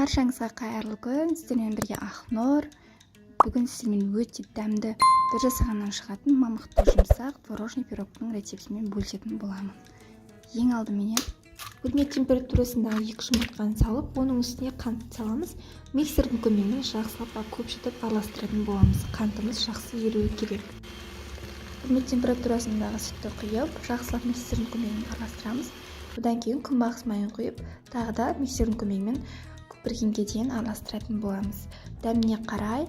Баршаңызға қайырлы күн! Сіздермен бірге Ақнұр. Бүгін сіздермен өте дәмді, бір жасағаннан шығатын мамықты жұмсақ творожный пирогтың рецептімен бөлісетін боламын. Ең алдыменен бөлме температурасындағы 2 жұмыртқаны салып, оның үстіне қант саламыз. Миксердің көмегімен жақсылап көпшітіп араластыратын боламыз. Қантымыз жақсы еруі керек. Бөлме температурасындағы сүтті құйып, жақсылап миксердің көмегімен араластырамыз. Одан кейін күнбағыс майын құйып, тағы да миксердің көмегімен көпіргенге дейін араластыратын боламыз. Дәміне қарай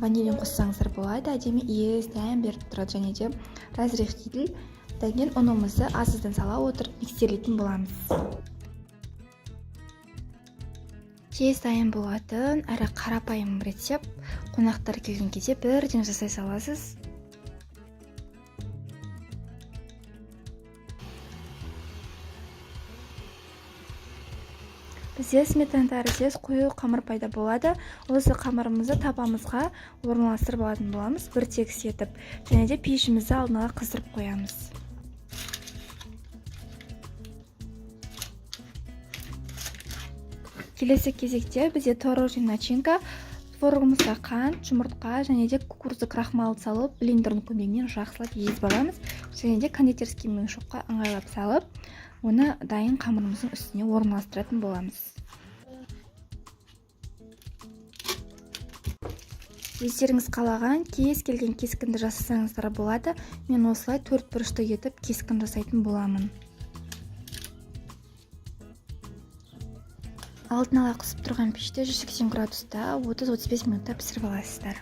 ванилин қоссаңыздар болады, әдемі иіс, дәм беріп тұрады және де разрыхлитель. Одан кейін ұнымызды аз-аздан сала отырып миксерлейтін боламыз. Тез дайын болатын әрі қарапайым рецепт. Қонақтар келген кезде бірден жасай саласыз. Бізде сметана тәріздес қою қамыр пайда болады. Осы қамырымызды табамызға орналастырып алатын боламыз, бір тегіс етіп, және де пешімізді алдын ала қыздырып қоямыз. Келесі кезекте бізде творожный начинка. Творогымызға қант, жұмыртқа және де кукурузды крахмалды салып, блендердің көмегімен жақсылап езіп аламыз және де кондитерский мешокқа ыңғайлап салып, оны дайын қамырымыздың үстіне орналастыратын боламыз. Өздеріңіз қалаған кез келген кескінді жасасаңыздар болады. Мен осылай төрт бұрышты етіп кескін жасайтын боламын. Алдын ала қызып тұрған пеште 180 градуста 30-35 минутта пісіріп аласыздар.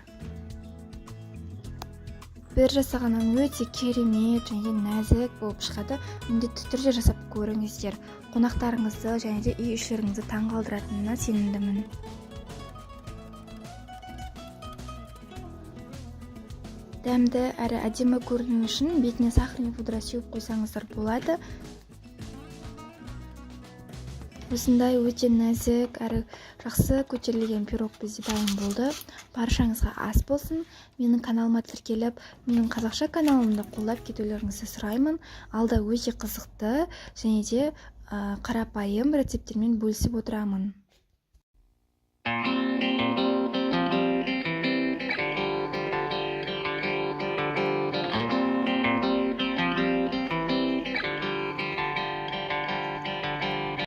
Бір жасағаннан өте керемет және нәзік болып шығады. Міндетті түрде жасап көріңіздер. Қонақтарыңызды және де үй ішілеріңізді таңғалдыратынына сенімдімін. Дәмді әрі әдемі көріну үшін бетіне сахарный пудра сеуіп қойсаңыздар болады. Осындай өте нәзік әрі жақсы көтерілген пирог бізде дайын болды. Баршаңызға ас болсын. Менің каналыма тіркеліп, менің қазақша каналымды қолдап кетулеріңізді сұраймын. Алда өте қызықты және де қарапайым рецепттермен бөлісіп отырамын.